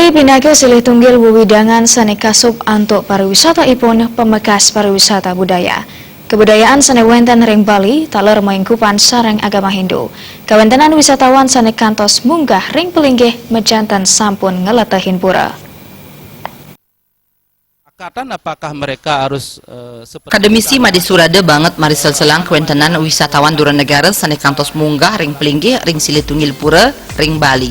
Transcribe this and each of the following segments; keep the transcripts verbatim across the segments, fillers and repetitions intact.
Pinaka silih tunggil wewidangan sane kasub antuk pariwisata ipun pamekas pariwisata budaya. Kebudayaan sane wenten ring Bali taler maingkupan sareng agama Hindu. Kawentenan wisatawan sane kantos munggah ring palinggih majanten sampun ngletehin pura. Kesepakatan apakah mereka harus eh, seperti Akademisi Made Surada banget marisel-selang kawentenan wisatawan dura negara sane kantos munggah ring palinggih ring silih tunggil pura ring Bali.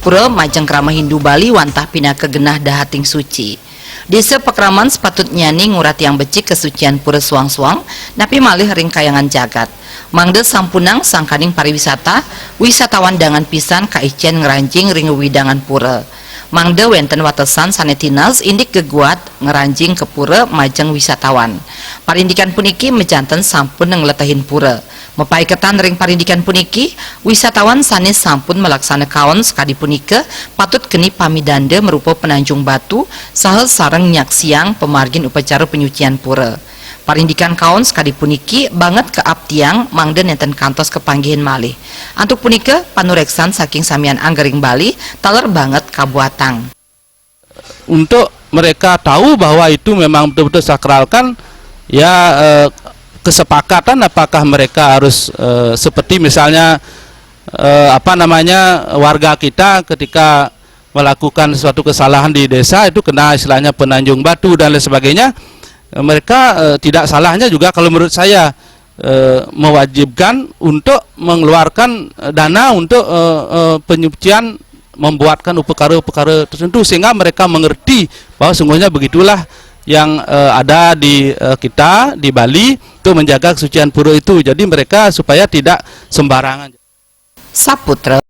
Pura majeng krama Hindu Bali wantah pinaka genah dahating suci. Desa pakraman sepatutnyane nguratiang becik kasucian pura suang-suang, napi malih ring kayangan jagat. Mangda sampunang sangkaning pariwisata, wisatawan dangan pisan kaicen ngranjing ring wewidangan pura. Mangda wenten watesan sane tinas indik geguat ngranjing ka pura majeng wisatawan. Parindikan puniki majanten sampun ngletehin pura. Mapaiketan ring parindikan puniki, wisatawan sane sampun malaksana kaon sakadi punika patut keni pamidanda marupa pananjung batu saha sareng nyaksiang pamargin upacara panyucian pura. Parindikan kaon sakadi puniki banget kaaptiang mangda nenten kantos kapanggihin malih. Antuk punika, panureksan saking samian angga ring Bali taler banget kabuatang. Untuk mereka tahu bahwa itu memang betul-betul sakralkan, ya eh, kesepakatan apakah mereka harus eh, seperti misalnya eh, apa namanya warga kita ketika melakukan suatu kesalahan di desa itu kena istilahnya penanjung batu dan lain sebagainya. Eh, mereka eh, tidak salahnya juga kalau menurut saya eh, mewajibkan untuk mengeluarkan eh, dana untuk eh, eh, penyucian membuatkan upekara-upekara tertentu sehingga mereka mengerti bahwa sungguhnya begitulah yang eh, ada di eh, kita di Bali untuk menjaga kesucian pura itu. Jadi mereka supaya tidak sembarangan. Saputra.